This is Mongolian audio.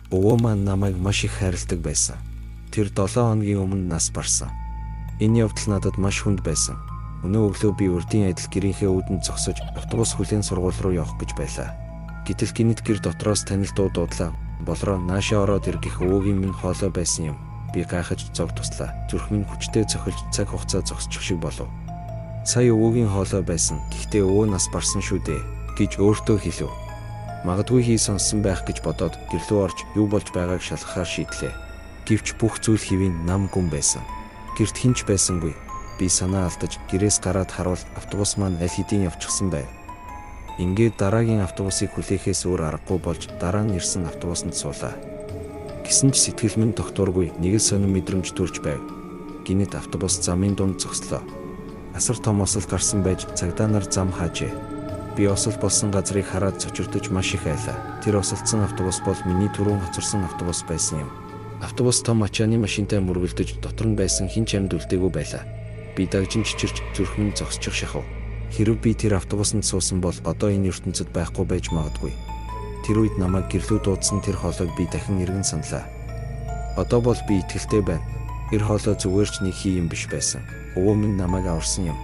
Өвөө маань намайг маш их хайрладаг байсан. Тэр 7 хоногийн өмнө нас барсан. Энэ явдал надад маш хүнд байсан. Өнөө өглөө би урдын адил гэрийнхээ үүдэнд зогсож автобус хүлээн сургууль руу явах гэж байлаа. Гэтэл гинэт гэр дотроос танил дуу дуудлаа. Болроо наашаа ороод ир гэх өвөөгийн минь хоолой байсан юм. Би гайхаж зов туслаа. Зүрх минь хүчтэй цохилж цаг хугацаа зогсчих шиг болов. Сая өвөөгийн хоолой байсан. Гэхдээ өвөө нас барсан шүү дээ гэж өөртөө хэлв. Магадгүй хий сонссон байх гэж бодоод гэрлүү орж юу болж байгааг шалгахаар шийдлээ. Гэвч бүх зүйл хэвийн нам гүн байсан. Гэрт хинч байсангүй. Би санаа алдаж гэрээс гараад харвал автобус маань аль хэдийн явчихсан байв. Ингээд дараагийн автобусыг хүлээхээс өөр аргагүй болж дараа нь ирсэн автобусанд суулаа. Гэсэн ч сэтгэл минь тогтворгүй нэг л сонин мэдрэмж төрж байв. Гинэт автобус замын дунд зогслоо. Асар том осол гарсан байж цагдаа нар зам хаажээ. Би осол болсон газрыг хараад цочирдож маш их айлаа. Тэр осолдсон автобус бол миний түрүүн хоцорсон автобус байсан юм. Автобус том ачааны машинтай мөргөлдөж дотор нь байсан хэн ч амьд үлдээгүй байлаа. Би дагжин чичирч зүрх минь зогсчих шахав. Хэрв би тэр автобусанд суусан бол одоо энэ ертөнцид байхгүй байж магадгүй. Тэр үед намайг гэрлүү дуудсан тэр хоолойг би дахин эргэн саналаа. Одоо бол би итгэлтэй байна. Тэр хоолой зүгээр ч нэг хий юм биш байсан. Өвөө минь намайг аварсан юм.